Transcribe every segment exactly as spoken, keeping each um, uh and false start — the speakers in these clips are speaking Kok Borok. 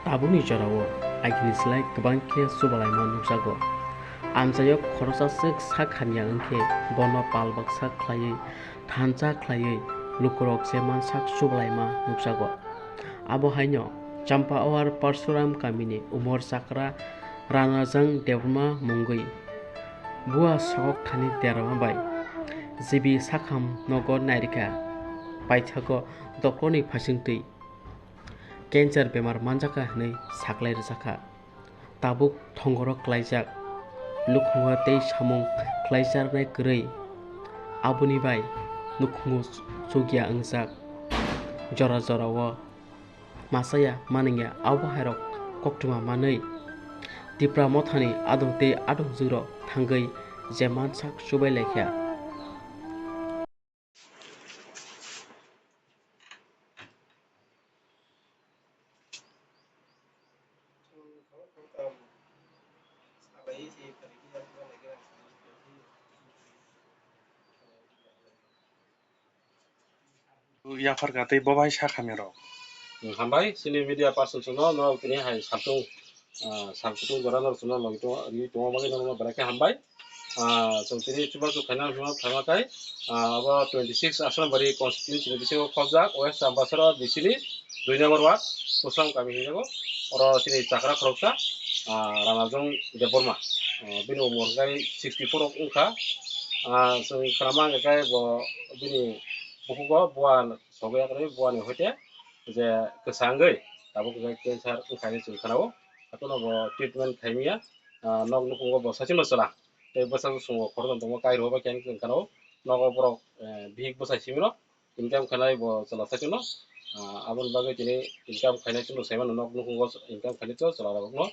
Tabukni jorao agini slai kwbang khe chubalaima nukjago. Amchaio khoroksa swk sak hamya wngkhe bono pal baksa khlaiwi thansa khlaiwi lukurok se mansak chubalaima nukjago. Abo haino Champawar Parshuram kamini umor chakra Ranajang Debbarma mungwi bua sogok thani derma bai G B sakham nogo nairikha, paithago doctorni phaisingtwi cancer bemar manjakha hwnwi saklai rwjakha. Tabuk thongoro klaijak, nukhungo tei samung khlaijaknai kwrwi, aboni bai nukhungo chukya wngjak. Jora jorao machaya manwngya abo hairok koktwma manwi Tipra mothani adong tei adongjwkrok thangwi je mansak chubai laikha. Yapharkha tei bo bai sakha merok. Hambai, chini media person chwngno norok tini hai samsung, ah, samsung jora norok chwngno logi tongo, ri tongo bagwi norokno belai khe hambai. Ah, chwng tini chubachu khaina hwnma phaima khe, ah, abo twenty six Asrambari constituency ni bisingo khobjak, West Ambasara D C ni dui number ward, Kusam kami hinjago. Oro chini chakra khoroksa, ah, Ranajong Debbarma. Ah, bini umor khe sixty four wngkha. Ah, chwng khwnama hwnkhe bo bini bukhugo bua sogwi yakarwi buani hoite je kwchangwi tabuk khe cancer wngkha hinwi chwng khwnao. Haphano bo treatment khaimya, ah, nok nukhungo bo sachino chwla. Tei bwsajwk chwngbo khoroknwi tongma kairok bai khe chwng khwnao. Nogo borok, eh, bihik bwsai simino income khainai bo chwla sachino. Ah, aboni bagwi tini income khainai chwngno saimano nok nukhungo income khainai chwla rokno.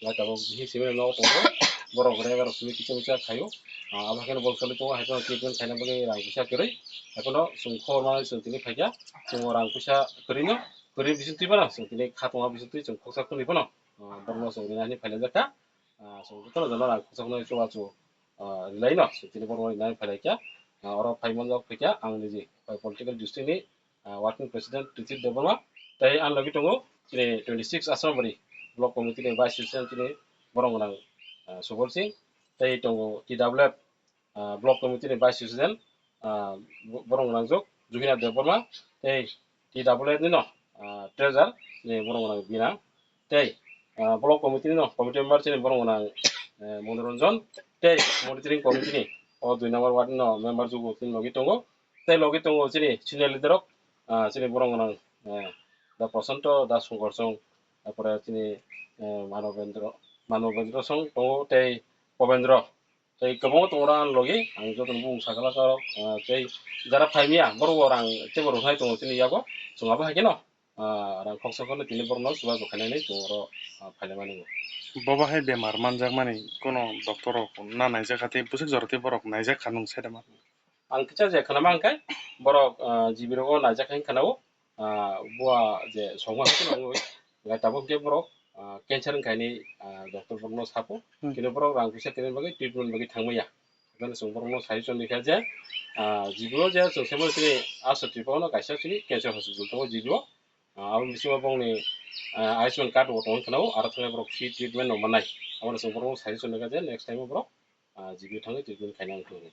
Lai tabuk bihik simi no tongo. Borok rega rok simi kicha kicha khaio. Ah, abo hakheno bol soli tongo, haikhe treatment khaina bagwi rang kisa kwrwi. Haikhe no chwng khobor manwi chwng tini phaikha. Chwng o rang kisa kwrwi no, kwrwi bising twi phano chwng tini kha tongo bising twi chwng khoksa khwnwi phano, ah, borokno chwng rinani phailaijakha. Ah, chwng jotono jono rang khoksa khwnwi chubachu, ah, rilaino chwng tini borokno rinani phailaikha. Ah, oro phai manjak phaikha ang niji, bai political district ni ah, working president Richard Debbarma, tei ani logi tongo chini twenty six Asrambari block committee ni vice president chini borok gwnang, ah, Subol Singh, tei tongo T W F, ah, block committee ni vice president, ah, bo-, borok gwnang jok Juhina Debbarma, tei T W F ni no, ah, treasurer chini borok gwnang Bina, tei, ah, block committee ni no committee member chini borok gwnang, eh, Monoranjan, tei monitoring committee ni o dui number ward ni no member jugo chini logi tongo. Tei logi tongo chini senior leader rok, ah, chini borok gwnang, eh, Da Prosanto, Da Songkor Song, tarpore chini, eh, Manobendro, Manobendro Song tongo tei Pobendro. Tei kwbangma tongo rok ani logi, ang jotono bumung sakha rok, ah, tei jara phaimya borok bo rang teibo rwnai tongo chini yago, chwng abo hai kheno, ah, rang khoksa kheno tini borokno chubachu khainani chwng oro, ah, phainai mani. Bo bahai bemar manjakmani kono doctor rok na naijak kha tei bwswk jora tei borok naijak kha nwng sai da ma? Ang kisa je khwnama hwnkhe borok, ah, G B rogo naijak hai khwnao, ah, bua je songma hai kheno wngwi, hwnkhe tabuk hwnkhe borok, ah, cancer wngkha hinwi, ah, doctor borokno sapo. Hmm. Kini borok rang puisa tini bagwi treatment bagwi thangmaya. Hwnkhe chwng borokno suggestion rikha je, ah, G B o je chwng semo chini Aswk Tripura no kaisa chini cancer hospital tongo G B o. Ah, aboni bisingo bongni, ah, Ayushman card bo tongwi khwnao, aro thangwi borok free treatment no mannai. Abono chwng borokno suggestion rikha je next time o borok, ah, G B o thangwi treatment khaina wngkha hinwi.